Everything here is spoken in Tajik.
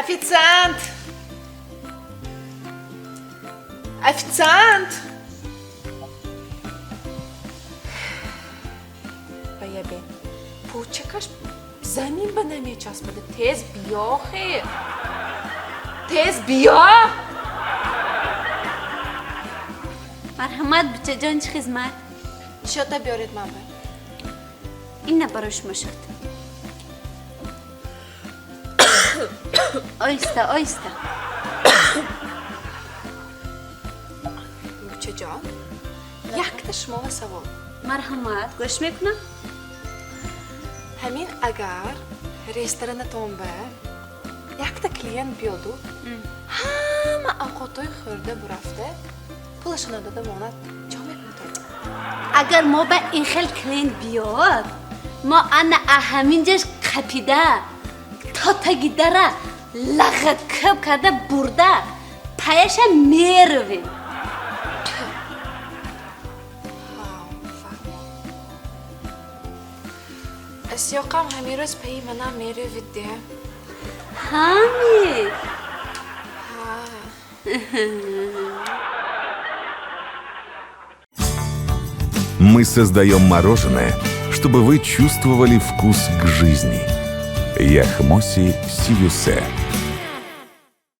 Официант! Официант! Ба ябе. Пӯчакаш замин ба намечаспада. Тез биё, хе. Тез биё! Марҳамат, бучаҷон, чӣ хизмат? Шота биёред ман ба. Ина барои шумо шот. Оҳиста, оҳиста. Бучаҷон, якта шумова савол. Марҳамат, гӯш мекунам. Ҳамин агар ресторанатон ба якта клиент биёду, ҳама авқотҳои хӯрда бурафта, пулашо надода монад, чо мекунед? Агар мо ба ин хел клиент биёд, мо ана ҳаминҷаш қапида то таги дара лағакаб карда бурда паяша меравем. Сиёқам ҳамин рӯз паи манам меравид де. Ҳами? Ҳа. Мы создаем мороженое, чтобы вы чувствовали вкус к жизни. Яхмоси Сиюсе.